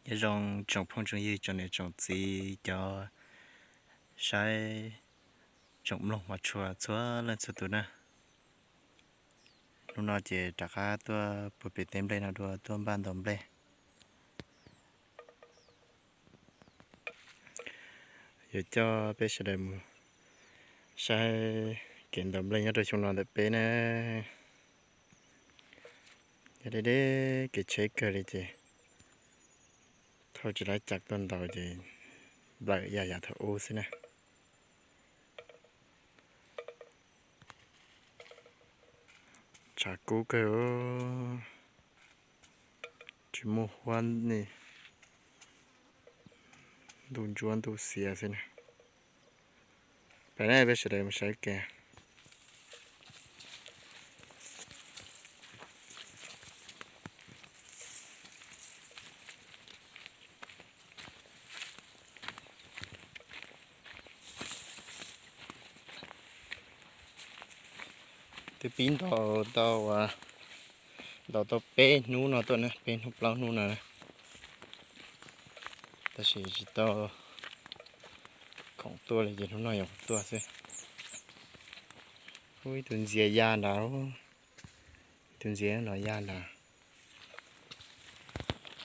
Nyob zoo tsoom phooj tsoom ywg, tsoom niam tsoom txiv, cov saib tsoom mloog mos tshua txhua leej txhua tus na. Hnub no ces rov qab tuaj puag pem teb nplej no dua, tuaj npaj ntaus nplej. Yuav coj peb sawv daws mus saib kev ntaus nplej nyob rau xyoo no ntawm peb na. Yog deb deb kev tsheb kawg li ces thauj tsis laib cas tuaj ntaus ces nplawm yam yam thaum ub xwb na. Tshav kub kawg, tsis muaj huab ni, ntuj ntsuab ntuj xiav xwb na. Peb, peb sawv daws mus saib kev. Twb pib ntaus tau, ntaus tau peb hnub no tuaj na, peb hnub plaub hnub no na, tab sis tsis tau khoom tuaj li ces hnub no yuav tuaj xwb. Ub, ib tug ntxias ya nrad, ib tug ntxias no ya nrad.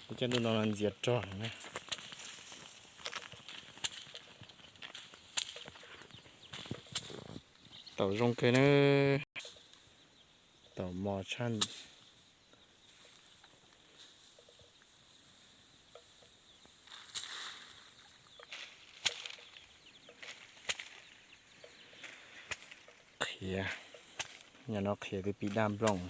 Ib cov ntuj no ntxias rog na. Taum zoo kawg na, taum mos tshaj. Qhiav, nyob no qhiav twb pib daj nplooj.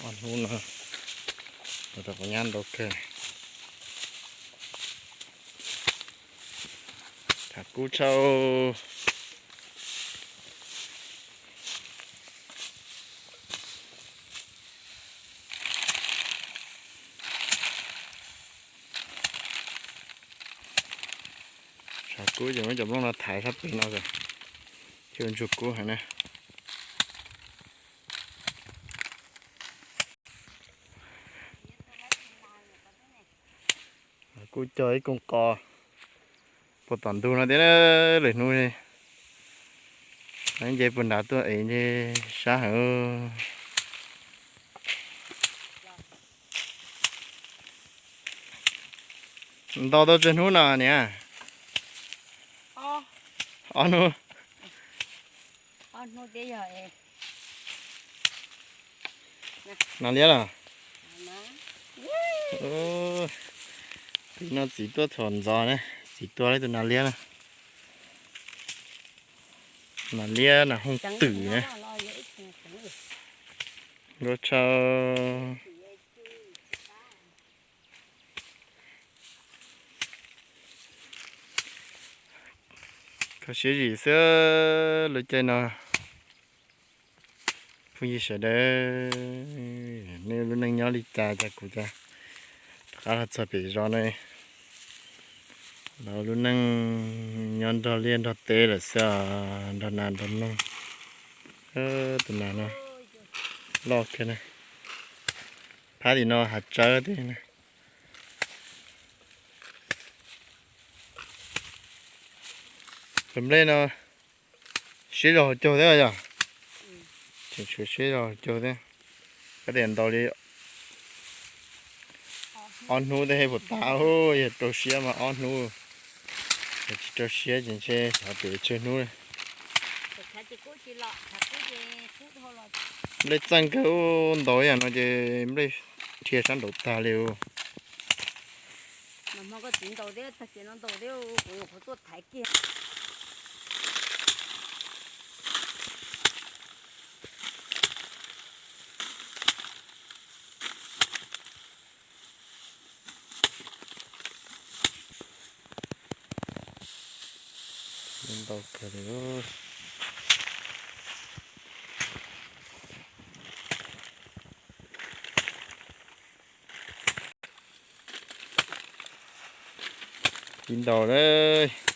Ob hnub no, rau qhov nyab ntau kawg. Tshav kub tshaj. Tshav kub ces muab cov nplooj no thaiv sab pem no, thiaj ntsuag kub heev na. Kuj cog ib koog qos puag tom ntug no thiab, lwm hnub nce puag nrad tuaj es nce sab heev. Ntaus tau tsawg hnub no niam? Ob hnub. Nas liab los? Txiv no txiv tuaj thaum ntxov na, txiv tua ib tug nas liab na. Nas liab nas hooj twm na. Nkauj tshaj. Kho siab zim xwb lub caij no. Phooj ywg sawv daws, nej lub neej nyob li cas cas kuv cas rov qab los txog pem zos ne. Los lub neej nyob nrog liaj nrog teb lawm xwb, nrog nas nrog noog. Tus nas no loj kawg na. Phab tim no hav tsawb thiab na. Tus nplej no siab zog haus caug thiab yog? Tseem tshuav siab zog haus caug thiab. Koj tias ntaus li ob hnub tej hej puas tas, yog rau siab mas ob hnub, yog tsis rau siab ces ntshe xyov pem tsawg hnub. Nplej txeej kawg, ntaus ib yam no ces nplej dhia sab nraud tag li. Ntau kawg li. Ib ntaus lawm.